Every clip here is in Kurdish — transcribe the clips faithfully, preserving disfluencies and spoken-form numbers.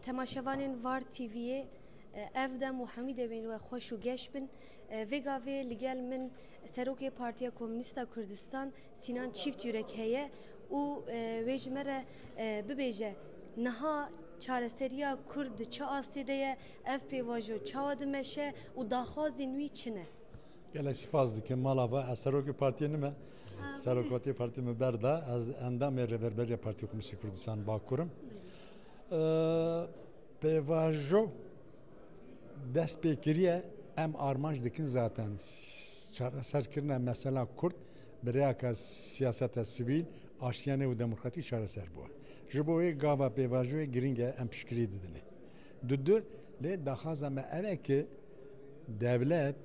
Temaşevanên Var T V'yê, e, ev dem û hemî demên we xweş û geş bin. E, vê gavê li gel min Serokê Partiya Komûnîst a Kurdistan Sînan Çîftyurek heye û, e, wê ji me re, e, bibêje niha çareseriya Kurd di çi astê de ye, ev pêvajo çawa dimeşe û daxwazên wî çi ne? Gelek spas dikim. Mala va, ez serokê partiyê nime. Ha, serokatiyê partiyê min berda. Ez endamê Rêverberiya Partiya Komûnîst a Kurdistan Bakur im. Ee, pêvajo dest pê kiriye, em armanc dikin zaten s-, çareserkirina mesela Kurd bi rêyaka siyaseta sivîl, aştiyane û demokratîk çareser bû. Ji bo wê gava pêvajoyê giring e, em piştgirî didinê. Dudu, lê daxwaza me ev e ki dewlet,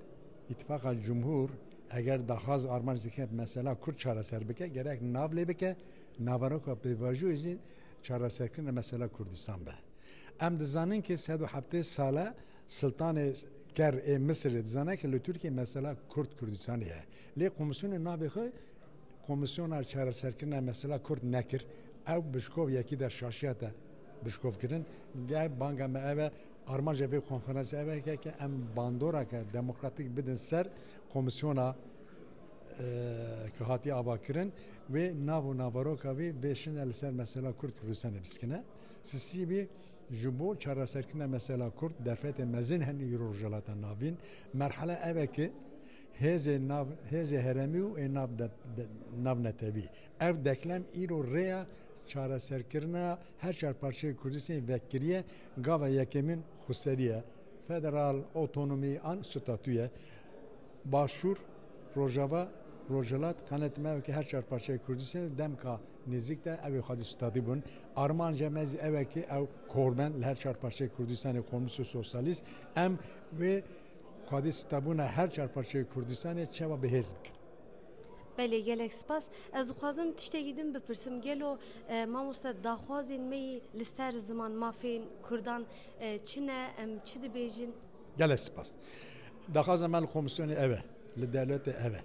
îtifaqa cumhur, eger daxwaz armanc dike mesela Kurd çareser bike, gerek nav lê bike, naveroka pêvajoyê jî çareserkirina mesela Kurdistan be. Em dizanin ki sed û heftê sale Sultanê Ker ê Misirê dizane ki li Tirkiye mesela Kurd Kurdistanê ye. Lê komisyonê navê xwe Komisyona Çareserkirina Mesela Kurd nekir. Ew bi şikov yekî de şaşiya te bi şikov kirin. Gel banga me ev e, armanca vê konferansê ev e ke, ke em bandoreke demokratîk bidin ser komisyona, e, ke hatiye avakirin. Wê nav û naveroka wî vêşine li ser mesela Kurd Kurdistanê biskine. Sisî bî ji bo çareserkirina mesela Kurd derfetê mezin hene îro Rojhilata Navîn. Merhele ev e ki hêzê nav, hêzê herêmî û ê nav de, de, navnetewî. Ev deklem îro rêya çareserkirina her çar parçeyê Kurdistanê vekiriye, gava yekemîn xweseriye, federal, otonomî an statûye. Başûr, Rojava, Rojhilat, qanetê me ew e ki her çar parçeyê Kurdistanê demka nêzîk de ew ê xwedî statû bûn. Armanca me zî ew e ki ew kor ben li her çar parçeyê Kurdistanê, komûnîst û sosyalîst, em wê xwedî stabûna her çar parçeyê Kurdistanê çawa bi hêz bikin. Belê, gelek spas. Ez dixwazim tiştekî din bipirsim. Gelo, e, mamoste, daxwazên me yî li ser ziman, mafên Kurdan, e, çi ne? Em çi dibêjin? Gelek spas. Daxwaza me li komîsyonê ev e, li dewletê ev e.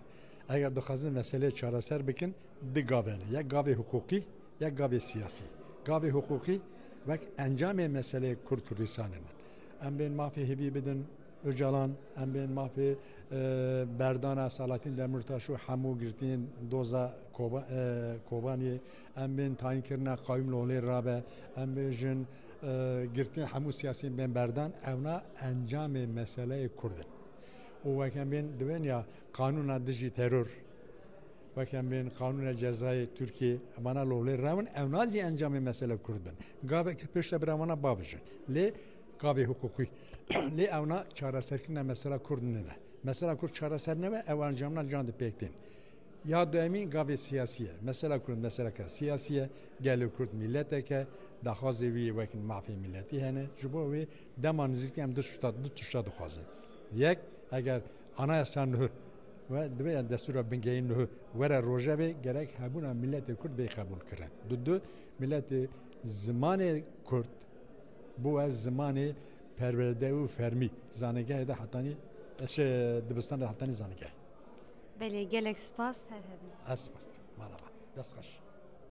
Eger dixwazin meseleyê çareser bikin, di gav hene. Yek gavê hiqûqî, yek gavê siyasî. Gavê hiqûqî wek encamê meseleyê Kurd Kurdistanê ne. Em bên mafê hêvî bidin Ocalan, em bên mafê, e, berdana Selahattin Demirtaş û hemû girtiyên doza Koba-, e, Kobaniyê, em bên tayînkirina qayûm li holê rabe, em bêjin, e, girtiyên hemû siyasiyên bên berdan, ewna encamê meseleyê Kurd in. Û wek em bên dibên ya qanûna dijî teror, wek em bên qanûna cezayê Tirkiyê, vana li holê rewin, ewna zî encamê mesele Kurd bin. Gaveke pêş de bira vana bavêjin. Lê gavê hiqûqî. Lê ewna çareserkirina mesela Kurd nine. Mesela Kurd çareser nebe, ew encamna can dipêk tên. Ya duyemîn gavê siyasî ye. Mesela Kurd meseleke siyasî ye, gelê Kurd mîletek e, daxwazê wî yê wekî mafê mîletî hene. Ji bo wê dema nizîkî em du tişta, du tişta dixwazin. Yek, eger Anayasa nuh we dibe ya destûra bingehîn nuh were rojevê, gerek hebûna mîletê Kurd bê qebûl kirin. Du, du, mîletê zimanê Kurd bû ez zimanê perwerde û fermî zanîgehê de hetanî, şey, dibistanê de hetanî zanîgehê. Belê, gelek spas, her hebin. Ez spas dikim. Mala va. Dest xweş.